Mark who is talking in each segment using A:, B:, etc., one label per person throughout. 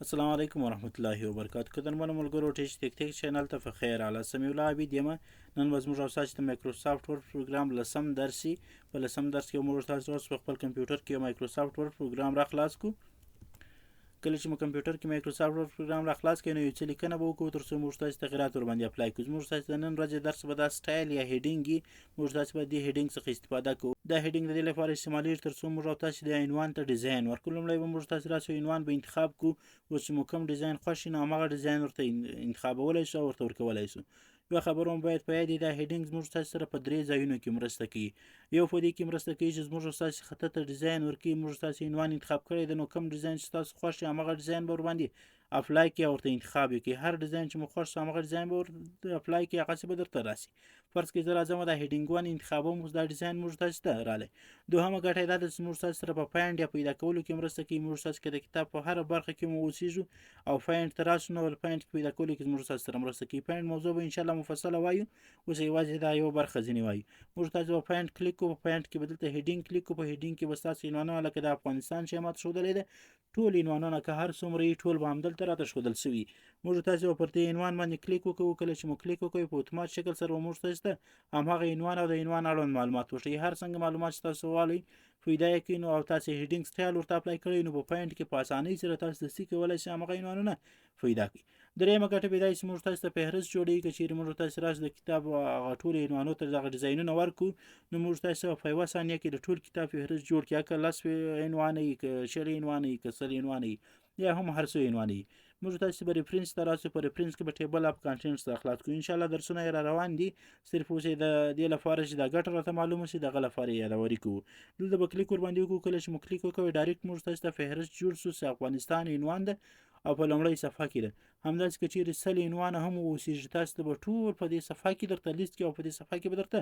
A: السلام علیکم ورحمت الله وبرکاته. قدرمنو ملګرو، ټیچ تک تک چینل ته په خیر اعلی. سمیع الله عابد یم. نن به زموږ او ستاسو د مایکروسافټ ورډ پروګرام لسم درس. په لسم درس کې موږ تاسو اوس په خپل کمپیوټر کې مایکروسافټ ورډ پروګرام را خلاص کو. کله چې مو کمپیوټر کې مایکروسافټ ورډ پروګرام را خلاص کړئ، نو یو څه لیکنه به وکړو تر څو موږ تاسو تغیرات ورباندې apply کړو. زموږ تاسو د نن ورځې درس به دا سټایل یا heading، موږ تاسو به دې heading څخه استفاده کوو. دا heading د دې لپاره استعمالیږي تر څو موږ او تاسو د عنوان ته ډیزاین ورکړو. لومړی به موږ تاسو راسو عنوان به انتخاب کړو. اوس چې مو کوم ډیزاین خوښ شي، نو هماغه ډیزاین ورته انتخابولی شو او ورته ورکولی شو. یوه خبره مو باید په یاد، دا heading زموږ تاسو سره په درې ځایونو کې مرسته کوي. یو په دې کې مرسته کوي چې زموږ تاسو خطه ته ډیزاین ورکوي. موږ تاسو عنوان انتخاب کړی دی، نو کوم ډیزاین چې تاسو خوښ شي، هماغه ډیزاین به ورباندې apply کړي او ورته انتخاب یې کړي. هر ډیزاین چې مو خوښ شو، هماغه ډیزاین به ورته apply کړي، هغسې به درته راسي. فرض کړئ زه راځم، دا heading 1 انتخابوم، اوس دا ډیزاین موږ تاسو ته رالی. دوهمه ګټه یې دا ده چې موږ تاسو سره په find یا پیدا کولو کې مرسته کوي. موږ تاسو که د کتاب په هره برخه کې مو اوسېږو او find ته راسو، نو find پیدا کولو کې موږ تاسو سره مرسته کوي. find موضوع به انشاءالله مفصله وایو، اوس یوازې دا یوه برخه ځینې وایو. موږ تاسو به find کلیک کوو، په find کې به دلته heading کلیک کوو. په heading کې به ستاسو عنوانونه، لکه د افغانستان چې ماته ښودلی ده، ټول عنوانونه که هر څومره یي، ټول به همدلته راته ښودل شوي. موږ تاسو به پر دې عنوان باندې کلیک وکړو. کله چې مو کلیک وکړو، په اتومات شکل سره به موږ تاسو ته هماغه عنوان او د عنوان اړوند معلومات وښیي. هر څنګه معلومات چې تاسو غواړئ پیدا یې کړئ، نو او تاسو heading style ورته apply کړئ، نو په find کې په اسانۍ سره تاسو د څه کولی شئ هماغه عنوانونه پیدا کړئ. درېیمه ګټه به دا چې موږ تاسو ته فهرست جوړوي. که چیرې موږ تاسو راسو د کتاب هغه ټولو عنوانو ته دغه ډیزاینونه ورکړو، نو موږ تاسو په یوه ثانیه کې د ټول کتاب فهرست جوړ کړي، که 10 عنوانه وي، که 20 عنوانه وي، که 100 عنوانه وي، یا هم هر څو عنوانه وي. موږ تاسو به reference ته راسو، په reference کې به table of contents ته خلاص کړو. ان شاء الله درسونه یې را روان دي، صرف اوس یې د دې لپاره چې دا ګټه راته معلومه شي، دغه لپاره یې یادوري کوو. دلته به کلیک ورباندې وکړو. کله چې مو کلیک وکړو، direct موږ تاسو ته فهرست جوړ شو چې افغانستان عنوان ده او په لومړۍ صفحه کې ده. همداسې که چیرې 100 عنوانه هم واوسېږي، تاسو ته به ټول په دې صفحه کې درته لیست کې او په دې صفحه کې به درته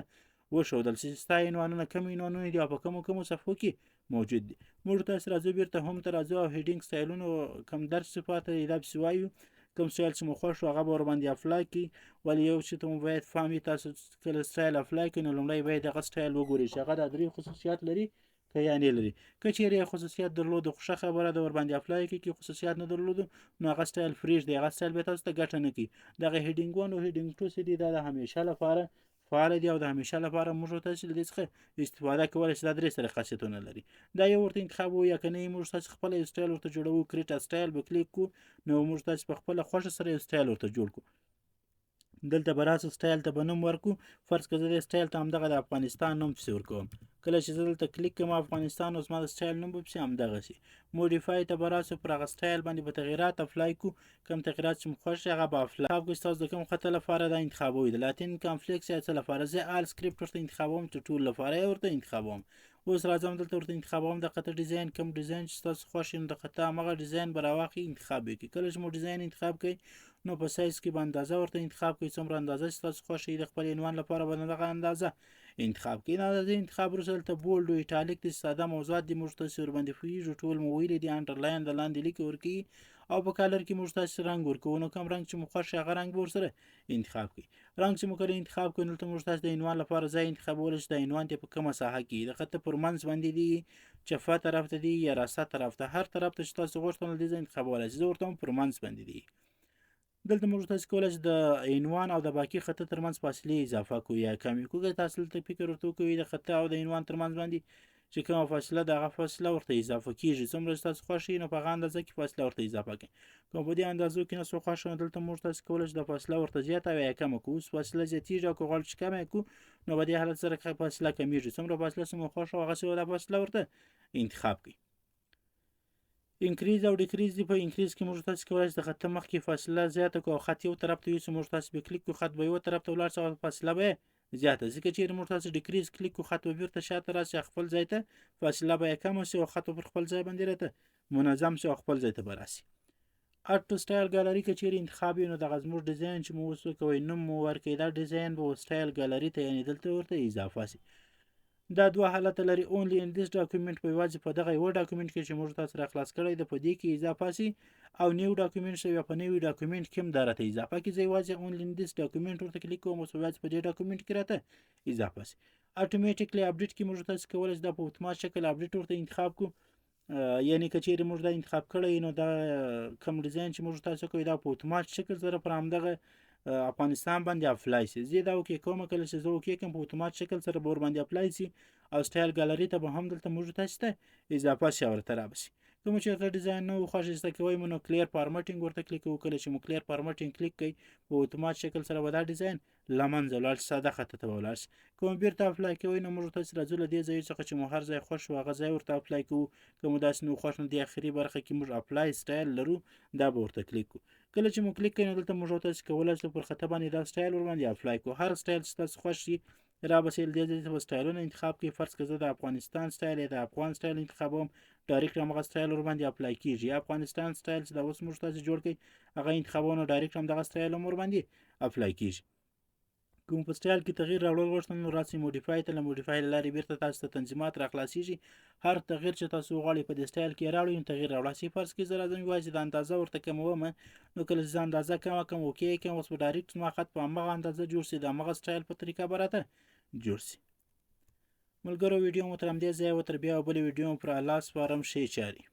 A: وښودل شي چې ستا عنوانونه کوم عنوانونه دي او په کومو کومو صفحو کې موجود دي. موږ تاسو راځو، بیرته home ته راځو او heading سټایلونو کم درس چې پاته دی، دا پسې وایو. کوم سټایل چې مو خوښ شو، هغه به ورباندې apply کړئ. ولې یو چې ته مو باید فهم وي، تاسو کله سټایل apply کړئ، نو لومړی باید هغه سټایل وګورئ چې هغه دا درې خصوصیات لري که یا نه لري. که چیرې یې خصوصیت درلود، خو ښه خبره ده، ورباندې apply کړئ. که خصوصیت نه درلود، نو هغه سټایل پرېږدئ، هغه سټایل بیا تاسو ته ګټه نه کوي. دغه heading 1 او heading 2 چې دي، دا د همیشه لپاره فعال دي او د همیشه لپاره موږ تاسو له دې څخه استفاده کولی شو. دا درې سره خاصیتونه لري. دا یو ورته انتخاب یا که نه، موږ تاسو خپل یو سټایل ورته جوړوو. create style به کلیک کو، نو موږ تاسو په خپله خوښه سره یو سټایل ورته جوړ کړو. دلته به راسو، سټایل ته به نوم ورکو. فرض که زه دې سټایل ته همدغه د افغانستان نوم پسې ورکوم. کله چې زه دلته کلیک کوم افغانستان، نو زما د سټایل نوم به پسې همدغه شي. modify ته به راسو، پر هغه سټایل باندې به تغیرات apply کو. کوم تغیرات چې مو خوښ شي، هغه به apply کړو. ستاسو د کوم خط لپاره دا انتخابوي، د لاتین complex یا څه لپاره؟ زه all script ورته انتخابوم چې ټول لپاره یې ورته انتخابوم. اوس راځم، دلته ورته انتخابوم د قطع ډیزاین. کوم ډیزاین چې تاسو خوښ شي، نو د قطع هماغه ډیزاین به راواخلي، انتخاب یې کړئ. کله چې مو ډیزاین انتخاب کړئ، نو په سایز کې به اندازه ورته انتخاب کړئ. څومره اندازه چې تاسو خوښ شي، د خپل عنوان لپاره به دغه اندازه انتخاب کړئ. د اندازې انتخاب وروسته دلته bold او italic دي، ساده موضوعات دي، موږ تاسو ورباندې پوهېږو، ټول مو ویلي دي. underline د لاندې لیکې ورکوي او په color کې موږ تاسو رنګ ورکوو، نو کوم رنګ چې مو خوښ شي، هغه رنګ به ورسره انتخاب کړئ. رنګ چې مو کله انتخاب کړو، دلته موږ تاسو د عنوان لپاره ځای انتخابولی شو. د عنوان ته په کومه ساحه کې، د خط پر منځ باندې دي، چفه طرف ته دي یا راسته طرف ته، هر طرف ته چې تاسو غوښتل دې ځای انتخابولی شئ. زه ورته پر منځ باندې دي. دلته موږ تاسو کولای شئ د عنوان او د باقي خط ترمنځ فاصله اضافه کو یا کمی کو. که تاسو دلته فکر ورته وکړئ، د خط او د عنوان ترمنځ باندې چې کومه فاصله ده، هغه فاصله ورته اضافه کیږي. څومره چې تاسو خوښ نو په هغه اندازه کې فاصله ورته اضافه کړئ. که په دې اندازو کې نه څو خوښ، نو دلته موږ تاسو کولای شئ د فاصله ورته زیاته او یا کمه کړو. اوس فاصله زیاتیږي او که غواړو چې کمه کړو، نو په دې حالت سره فاصله کمیږي. څومره فاصله چې مو خوښ، هغسې دا فاصله ورته انتخاب کړئ. increase او decrease دی. په increase کې موږ تاسو کولای شئ د خط مخکې فاصله زیاته کړو او خط یو طرف ته یوسو. موږ تاسو به کلیک کړو، خط به یو طرف ته ولاړ شي او فاصله به زیاته. ځکه چیرې موږ تاسو decrease کلیک کړو، خط به بیرته شاته راشي خپل ځای ته، فاصله به یې کمه شي او خط به پر خپل ځای باندې راته منظم شي او خپل ځای ته به راشي. add to style gallery که چیرې انتخاب یې، نو دغه زموږ ډیزاین چې مو اوس وکوئ، نوم مو ورکړئ، دا ډیزاین به style gallery ته، یعنې دلته ورته اضافه شي. دا دوه حالت لري. only in this document، په یوازې په دغه یوه document کې چې موږ تاسو را خلاص کړی د، په دې کې اضافه شي او new document شوی، په نوي document کې هم دا راته اضافه کړي. زه یوازې only in this document ورته کلیک کوم، اوس یوازې په دې document کې راته اضافه شي. automatically update کې موږ تاسو کولی شو دا په اتومات شکل update ورته انتخاب کړو. یعنی که چیرې موږ دا انتخاب کړی نو دا کوم ډیزاین چې موږ تاسو کوي دا په اتومات شکل سره پر همدغه افغانستان باندې اپلای شي. زه دا اوکی کوم، کله چې زه اوکی کوم په اتومات شکل سره به ورباندې اپلای شي او سټایل ګالري ته به هم دلته موږ تاسو ته اضافه شي او ورته رابشي. که مو چېرته ډیزاین نه و خوښ زده کوئ مو نو کلیر فارمټینګ ورته کلیک کوو. کله چې مو کلیر فارمټینګ کلیک کړئ په اتومات شکل سره به دا ډیزاین له منځه ولاړ شي، ساده خط ته به ولاړ شي. که مو بیرته اپلای کوئ نو موږ تاسو راځو له دې ځای څخه چې مو هر ځای خوښ شو هغه ځای ورته اپلای کوو. که مو داسې نو خوښ نو دې اخري برخه کې موږ اپلای سټایل لرو، دا به ورته کلیک کړو. کله چې مو کلیک کړئ نو دلته موږ تاسو کولای شو پر خطه باندې دا سټایل ورباندې اپلای کړو. هر سټایل چې تاسو خوښ شي را به شئ، له دې ځای څخه سټایلونه انتخاب کړئ. فرض که زه د افغانستان سټایل یا د افغان سټایل انتخابوم، ډایرکټ همغه سټایل ورباندې اپلای کیږي. یا افغانستان سټایل چې دا اوس موږ تاسو جوړ کړئ هغه انتخابوم، نو ډایرکټ همدغه سټایل هم ورباندې اپلای کیږي. کوم په سټایل کې تغییر راوړل غوښتل نو راسئ موډیفای ته، له موډیفای له لارې بیرته تاسو ته تنظیمات راخلاصیږي. هر تغییر چې تاسو وغواړئ په دې سټایل کې راوړئ نو تغییر راوړل شي. فرض کړئ زه راځم یوازې د اندازه ورته کموم، نو کله چې زه اندازه کمه کړم اوکې یې کړم، اوس به ډایرکټ زما خط په هماغه اندازه جوړ شي، د هماغه سټایل په طریقه به راته جوړ شي. ملګرو ویډیو مو تر همدې ځایه وه، تر بیا بلې ویډیو مو پر الله سپارم. ښې چارې.